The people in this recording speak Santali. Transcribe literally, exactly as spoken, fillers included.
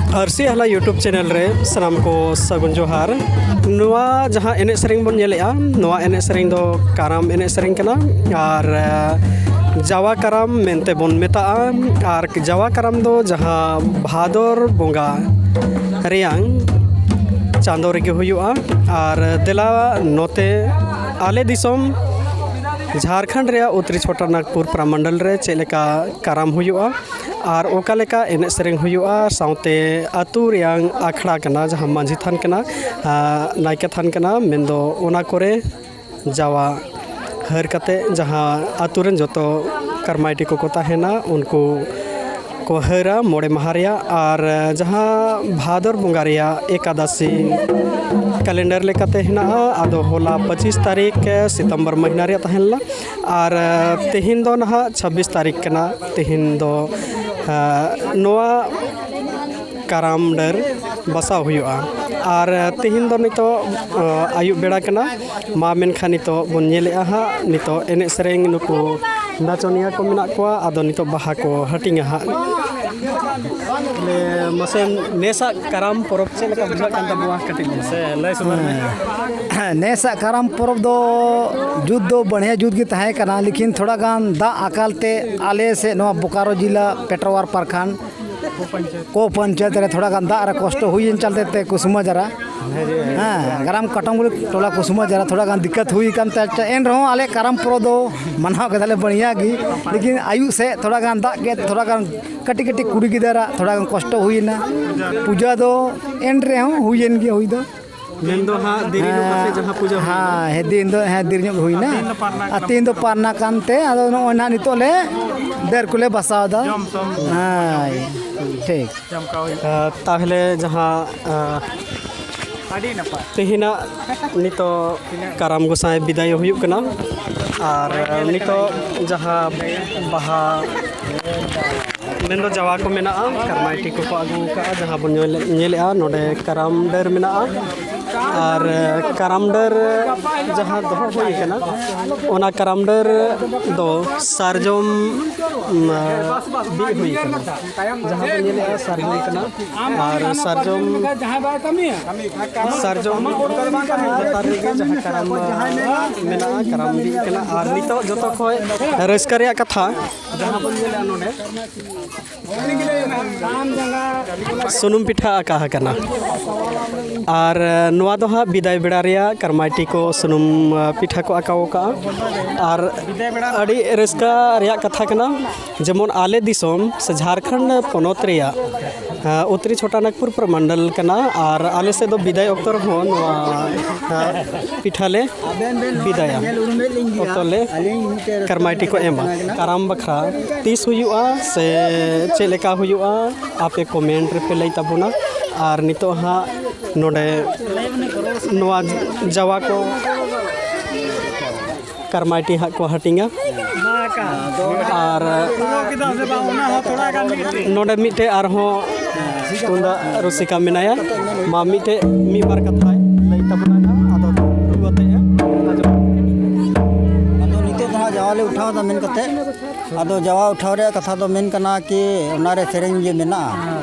ᱟᱹᱨᱥᱤ ᱟᱦᱞᱟ YouTube channel ᱨᱮ ᱥᱟᱱᱟᱢ ᱠᱚ ᱥᱟᱹᱜᱩᱱ ᱡᱚᱦᱟᱨ᱾ ᱱᱚᱣᱟ ᱡᱟᱦᱟᱸ ᱮᱱᱮᱡ ᱥᱮᱨᱮᱧ ᱵᱚᱱ ᱧᱮᱞᱮᱜᱼᱟ, ᱱᱚᱣᱟ ᱮᱱᱮᱡ ᱥᱮᱨᱮᱧ ᱫᱚ ᱠᱟᱨᱟᱢ ᱮᱱᱮᱡ ᱥᱮᱨᱮᱧ ᱠᱟᱱᱟ᱾ ᱟᱨ, ᱮ, ᱡᱟᱣᱟ ᱠᱟᱨᱟᱢ ᱢᱮᱱᱛᱮ ᱵᱚᱱ ᱢᱮᱛᱟᱜᱼᱟ᱾ ᱟᱨ ᱡᱟᱣᱟ ᱠᱟᱨᱟᱢ ᱫᱚ ᱡᱟᱦᱟᱸ ᱵᱷᱟᱫᱚᱨ ᱵᱚᱸᱜᱟ ᱨᱮᱭᱟᱝ ᱪᱟᱸᱫᱳ ᱨᱮᱜᱮ ᱦᱩᱭᱩᱜᱼᱟ᱾ ᱟᱨ ᱫᱮᱞᱟ ᱱᱚᱛᱮ ᱟᱞᱮ ᱫᱤᱥᱚᱢ ᱡᱷᱟᱲᱠᱷᱚᱸᱰ ᱨᱮᱭᱟᱜ ᱩᱛᱛᱚᱨᱤ ᱪᱷᱳᱴᱟ ᱱᱟᱜᱽᱯᱩᱨ ᱯᱨᱟᱢᱚᱱᱰᱚᱞ ᱨᱮ ᱪᱮᱫ ᱞᱮᱠᱟ ᱠᱟᱨᱟᱢ ᱦᱩᱭᱩᱜᱼᱟ ᱟᱨ ᱚᱠᱟ ᱞᱮᱠᱟ ᱮᱱᱮᱡ ᱥᱮᱨᱮᱧ ᱦᱩᱭᱩᱜᱼᱟ, ᱥᱟᱶᱛᱮ ᱟᱹᱛᱩ ᱨᱮᱭᱟᱝ ᱟᱠᱷᱲᱟ ᱠᱟᱱᱟ, ᱡᱟᱦᱟᱸ ᱢᱟᱹᱡᱷᱤ ᱛᱷᱟᱱ ᱠᱟᱱᱟ, ᱟᱨ ᱱᱟᱭᱠᱮ ᱛᱷᱟᱱ ᱠᱟᱱᱟ, ᱢᱮᱱᱫᱚ ᱚᱱᱟ ᱠᱚᱨᱮ ᱡᱟᱣᱟ ᱦᱟᱹᱨ ᱠᱟᱛᱮ ᱡᱟᱦᱟᱸ ᱟᱹᱛᱩ ᱨᱮᱱ ᱡᱚᱛᱚ ᱠᱟᱨᱢᱟᱭᱴᱤ ᱠᱚᱠᱚ ᱛᱟᱦᱮᱱᱟ, ᱩᱱᱠᱩ ᱠᱚ ᱦᱟᱹᱨᱟ ᱢᱚᱬᱮ ᱢᱟᱦᱟ ᱨᱮᱭᱟᱜ᱾ ᱟᱨ ᱡᱟᱦᱟᱸ ᱵᱷᱟᱫᱚᱨ ᱵᱚᱸᱜᱟ ᱨᱮᱭᱟᱜ ᱮᱠᱟᱫᱟᱥᱤ calendar ᱞᱮᱠᱟᱛᱮ ᱦᱮᱱᱟᱜᱼᱟ, ᱟᱫᱚ ᱦᱚᱞᱟ ᱯᱚᱸᱪᱤᱥ ᱛᱟᱹᱨᱤᱠᱷ ᱥᱤᱛᱚᱢᱵᱚᱨ ᱢᱟᱹᱦᱱᱟᱹ ᱨᱮᱭᱟᱜ ᱛᱟᱦᱮᱸ ᱞᱮᱱᱟ᱾ ᱟᱨ ᱛᱮᱦᱮᱧ ᱫᱚ ᱱᱟᱦᱟᱜ ᱪᱷᱟᱵᱵᱤᱥ ᱛᱟᱹᱨᱤᱠᱷ ᱠᱟᱱᱟ᱾ ᱛᱮᱦᱮᱧ ᱫᱚ, ᱟ, ᱱᱚᱣᱟ ᱠᱟᱨᱟᱢ ᱰᱟᱹᱨ ᱵᱟᱥᱟᱣ ᱦᱩᱭᱩᱜᱼᱟ᱾ ᱟᱨ ᱛᱮᱦᱮᱧ ᱫᱚ ᱱᱤᱛᱚᱜ, ᱟ, ᱟᱹᱭᱩᱵ ᱵᱮᱲᱟ ᱠᱟᱱᱟ᱾ ᱢᱟ ᱢᱮᱱᱠᱷᱟᱱ ᱱᱤᱛᱚᱜ ᱵᱚᱱ ᱧᱮᱞᱮᱜᱼᱟ ᱦᱟᱸᱜ, ᱱᱤᱛᱚᱜ ᱮᱱᱮᱡ ᱥᱮᱨᱮᱧ ᱱᱩᱠᱩ ᱱᱟᱪᱚᱱᱤᱭᱟᱹ ᱠᱚ ᱢᱮᱱᱟᱜ ᱠᱚᱣᱟ, ᱟᱫᱚ ᱱᱤᱛᱚᱜ ᱵᱟᱦᱟ ᱠᱚ ᱦᱟᱹᱴᱤᱧᱟ ᱦᱟᱸᱜ᱾ ᱞᱮ, ᱢᱟᱥᱮ ᱱᱮᱥᱟᱜ ᱠᱟᱨᱟᱢ ᱯᱚᱨᱚᱵᱽ ᱪᱮᱫ ᱞᱮᱠᱟ ᱵᱩᱡᱷᱟᱹᱜ ᱠᱟᱱ ᱛᱟᱵᱚᱱᱟ? ᱠᱟᱹᱴᱤᱡ ᱞᱟᱹᱭ ᱥᱚᱫᱚᱨ ᱢᱮ᱾ ᱦᱮᱸ, ᱱᱮᱥᱟᱜ ᱠᱟᱨᱟᱢ ᱯᱚᱨᱚᱵᱽ ᱫᱚ ᱡᱩᱛ ᱫᱚ ᱵᱟᱹᱲᱦᱤᱭᱟ ᱡᱩᱛ ᱜᱮ ᱛᱟᱦᱮᱸ ᱠᱟᱱᱟ, ᱞᱮᱠᱤᱱ ᱛᱷᱚᱲᱟ ᱜᱟᱱ ᱫᱟᱜ ᱟᱠᱟᱞ ᱛᱮ ᱟᱞᱮ ᱥᱮᱫ ᱱᱚᱣᱟ ᱵᱳᱠᱟᱨᱳ ᱡᱮᱞᱟ ᱯᱮᱴᱨᱣᱟᱨ ᱯᱨᱚᱠᱷᱚᱸᱰ ᱠᱚ ᱯᱚᱧᱪᱟᱭᱮᱛ ᱨᱮ ᱛᱷᱚᱲᱟ ᱜᱟᱱ ᱫᱟᱜ ᱨᱮ ᱠᱚᱥᱴᱚ ᱦᱩᱭᱮᱱ ᱪᱟᱞᱛᱮ ᱛᱮ ᱠᱩᱥᱩᱢᱟ ᱡᱟᱨᱟ, ᱦᱮᱸ, ᱜᱨᱟᱢ ᱠᱟᱴᱚᱢᱜᱩᱲᱤ ᱴᱚᱞᱟ ᱠᱩᱥᱩᱢᱟ ᱡᱟᱨᱟ ᱛᱷᱚᱲᱟ ᱜᱟᱱ ᱫᱤᱠᱠᱟᱛ ᱦᱩᱭ ᱟᱠᱟᱱ ᱛᱮ, ᱮᱱ ᱨᱮᱦᱚᱸ ᱟᱞᱮ ᱠᱟᱨᱟᱢ ᱯᱚᱨᱚᱵᱽ ᱫᱚ ᱢᱟᱱᱟᱣ ᱠᱮᱫᱟᱞᱮ ᱵᱟᱹᱲᱦᱤᱭᱟ ᱜᱮ, ᱞᱮᱠᱤᱱ ᱟᱭᱩᱵ ᱥᱮᱫ ᱛᱷᱚᱲᱟ ᱜᱟᱱ ᱫᱟᱜ ᱠᱮᱫ, ᱛᱷᱚᱲᱟ ᱜᱟᱱ ᱠᱟᱹᱴᱤᱡ ᱠᱟᱹᱴᱤᱡ ᱠᱩᱲᱤ ᱜᱤᱫᱽᱨᱟᱹ ᱛᱷᱚᱲᱟ ᱜᱟᱱ ᱠᱚᱥᱴᱚ ᱦᱩᱭᱮᱱᱟ᱾ ᱯᱩᱡᱟ ᱫᱚ ᱮᱱ ᱨᱮᱦᱚᱸ ᱦᱩᱭᱮᱱ ᱜᱮᱭᱟ ᱦᱩᱭ ᱫᱚ᱾ ᱢᱮᱱᱫᱚ ᱦᱟᱸᱜ ᱫᱮᱨᱤ ᱧᱚᱜ ᱠᱟᱛᱮ ᱦᱮᱸ, ᱡᱟᱦᱟᱸ ᱯᱩᱡᱟᱹ ᱦᱩᱭᱱᱟ᱾ ᱦᱮᱸ, ᱦᱮᱸ, ᱫᱤᱱ ᱫᱚ, ᱦᱮᱸ, ᱫᱮᱨᱤ ᱧᱚᱜ ᱜᱮ ᱦᱩᱭᱱᱟ᱾ ᱟᱨ ᱛᱮᱦᱮᱧ ᱫᱚ ᱯᱟᱨᱱᱟ ᱠᱟᱱ ᱛᱮ, ᱟᱫᱚ ᱱᱚᱜᱼᱚᱭ ᱱᱟᱦᱟᱜ ᱱᱤᱛᱚᱜ ᱞᱮ ᱰᱟᱹᱨ ᱠᱚᱞᱮ ᱵᱟᱥᱟᱣ ᱮᱫᱟ᱾ ᱡᱚᱢ ᱴᱚᱢ ᱦᱮᱸ, ᱴᱷᱤᱠ᱾ ᱡᱚᱢ ᱠᱟᱜ ᱦᱩᱭᱩᱜᱼᱟ᱾ ᱟᱨ ᱛᱟᱦᱚᱞᱮ ᱡᱟᱦᱟᱸ, ᱟᱨ ᱟᱹᱰᱤ ᱱᱟᱯᱟᱭ᱾ ᱛᱮᱦᱮᱧᱟᱜ ᱱᱤᱛᱚᱜ ᱠᱟᱨᱟᱢ ᱜᱚᱸᱥᱟᱭ ᱵᱤᱫᱟᱹᱭ ᱦᱩᱭᱩᱜ ᱠᱟᱱᱟ᱾ ᱟᱨ ᱱᱤᱛᱚᱜ ᱡᱟᱦᱟᱸ ᱵᱟᱦᱟ ᱢᱮᱱᱫᱚ ᱡᱟᱣᱟ ᱠᱚ ᱢᱮᱱᱟᱜᱼᱟ, ᱠᱟᱨᱢᱟᱭᱴᱤ ᱠᱚᱠᱚ ᱟᱹᱜᱩ ᱟᱠᱟᱫᱼᱟ, ᱡᱟᱦᱟᱸ ᱵᱚᱱ ᱧᱮᱞ-, ᱧᱮᱞᱮᱫᱼᱟ, ᱱᱚᱰᱮ ᱠᱟᱨᱟᱢ ᱰᱟᱹᱨ ᱢᱮᱱᱟᱜᱼᱟ᱾ ᱟᱨ ᱠᱟᱨᱟᱢ ᱰᱟᱹᱨ ᱡᱟᱦᱟᱸ ᱫᱚᱦᱚ ᱦᱩᱭ ᱟᱠᱟᱱᱟ, ᱚᱱᱟ ᱠᱟᱨᱟᱢ ᱰᱟᱹᱨ ᱫᱚ ᱥᱟᱨᱡᱚᱢ ᱩᱢ, ᱵᱤᱫ ᱦᱩᱭ ᱠᱟᱱᱟ᱾ ᱡᱟᱦᱟᱸ ᱵᱚᱱ ᱧᱮᱞᱮᱫᱼᱟ, ᱥᱟᱨᱡᱚᱢ ᱠᱟᱱᱟ᱾ ᱟᱨ ᱥᱟᱨᱡᱚᱢ, ᱥᱟᱨᱡᱚᱢ ᱞᱟᱛᱟᱨ ᱨᱮᱜᱮ ᱡᱟᱦᱟᱸ ᱠᱟᱨᱟᱢ ᱢᱮᱱᱟᱜᱼᱟ, ᱠᱟᱨᱟᱢ ᱵᱤᱫ ᱠᱟᱱᱟ᱾ ᱟᱨ ᱱᱤᱛᱚᱜ ᱡᱚᱛᱚ ᱠᱷᱚᱱ ᱨᱟᱹᱥᱠᱟᱹ ᱨᱮᱭᱟᱜ ᱠᱟᱛᱷᱟ, ᱡᱟᱦᱟᱸ ᱵᱚᱱ ᱧᱮᱞᱮᱫᱼᱟ ᱱᱚᱰᱮ, ᱥᱩᱱᱩᱢ ᱯᱤᱴᱷᱟᱹ ᱟᱸᱠᱟ ᱟᱠᱟᱱᱟ᱾ ᱟᱨ ᱱᱚᱣᱟ ᱫᱚ ᱦᱟᱸᱜ ᱵᱤᱫᱟᱭ ᱵᱮᱲᱟ ᱨᱮᱭᱟᱜ ᱠᱟᱨᱢᱟᱭᱴᱤ ᱠᱚ ᱥᱩᱱᱩᱢ ᱯᱤᱴᱷᱟᱹ ᱠᱚ ᱟᱸᱠᱟᱣ ᱟᱠᱟᱜᱼᱟ᱾ ᱟᱨ ᱟᱹᱰᱤ ᱨᱟᱹᱥᱠᱟᱹ ᱨᱮᱭᱟᱜ ᱠᱟᱛᱷᱟ ᱠᱟᱱᱟ, ᱡᱮᱢᱚᱱ ᱟᱞᱮ ᱫᱤᱥᱚᱢ ᱥᱮ ᱡᱷᱟᱲᱠᱷᱚᱸᱰ ᱯᱚᱱᱚᱛ ᱨᱮᱭᱟᱜ, ᱟᱸ, ᱩᱛᱛᱚᱨᱤ ᱪᱷᱳᱴᱟᱱᱟᱜᱽᱯᱩᱨ ᱯᱨᱚᱢᱚᱱᱰᱚᱞ ᱠᱟᱱᱟ᱾ ᱟᱨ ᱟᱞᱮ ᱥᱮᱫ ᱫᱚ ᱵᱤᱫᱟᱭ ᱚᱠᱛᱚ ᱨᱮᱦᱚᱸ ᱱᱚᱣᱟ, ᱟᱸ, ᱯᱤᱴᱷᱟᱹ ᱞᱮ ᱵᱤᱫᱟᱭᱟ, ᱚᱠᱛᱚ ᱞᱮ ᱠᱟᱨᱢᱟᱭᱴᱤ ᱠᱚ ᱮᱢᱟ᱾ ᱠᱟᱨᱟᱢ ᱵᱟᱠᱷᱨᱟ ᱛᱤᱥ ᱦᱩᱭᱩᱜᱼᱟ ᱥᱮ ᱪᱮᱫ ᱞᱮᱠᱟ ᱦᱩᱭᱩᱜᱼᱟ, ᱟᱯᱮ ᱠᱚᱢᱮᱱᱴ ᱨᱮᱯᱮ ᱞᱟᱹᱭ ᱛᱟᱵᱚᱱᱟ᱾ ᱟᱨ ᱱᱤᱛᱚᱜ ᱦᱟᱸᱜ ᱱᱚᱰᱮ ᱱᱚᱣᱟ ᱡᱟᱣᱟ ᱠᱚ ᱠᱟᱨᱢᱟᱭᱴᱤ ᱦᱟᱸᱜ ᱠᱚ ᱦᱟᱹᱴᱤᱧᱟ᱾ ᱟᱨ ᱱᱚᱰᱮ ᱢᱤᱫᱴᱮᱡ ᱟᱨᱦᱚᱸ ᱛᱩᱢᱫᱟᱜ ᱨᱩᱥᱤᱠᱟ ᱢᱮᱱᱟᱭᱟ, ᱢᱟ ᱢᱤᱫᱴᱮᱡ ᱢᱤᱫ ᱵᱟᱨ ᱠᱟᱛᱷᱟᱭ ᱞᱟᱹᱭ ᱛᱟᱵᱚᱱᱟ ᱦᱟᱸᱜ, ᱟᱫᱚ ᱨᱩ ᱟᱛᱮ ᱦᱟᱸᱜ ᱟᱸᱡᱚᱢ᱾ ᱟᱫᱚ ᱱᱤᱛᱚᱜ ᱫᱚ ᱦᱟᱸᱜ ᱡᱟᱣᱟ ᱞᱮ ᱩᱴᱷᱟᱹᱣ ᱮᱫᱟ ᱢᱮᱱ ᱠᱟᱛᱮ, ᱟᱫᱚ ᱡᱟᱣᱟ ᱩᱴᱷᱟᱹᱣ ᱨᱮᱭᱟᱜ ᱠᱟᱛᱷᱟ ᱫᱚ ᱢᱮᱱ ᱠᱟᱱᱟ ᱠᱤ ᱚᱱᱟᱨᱮ ᱥᱮᱨᱮᱧ ᱜᱮ ᱢᱮᱱᱟᱜᱼᱟ᱾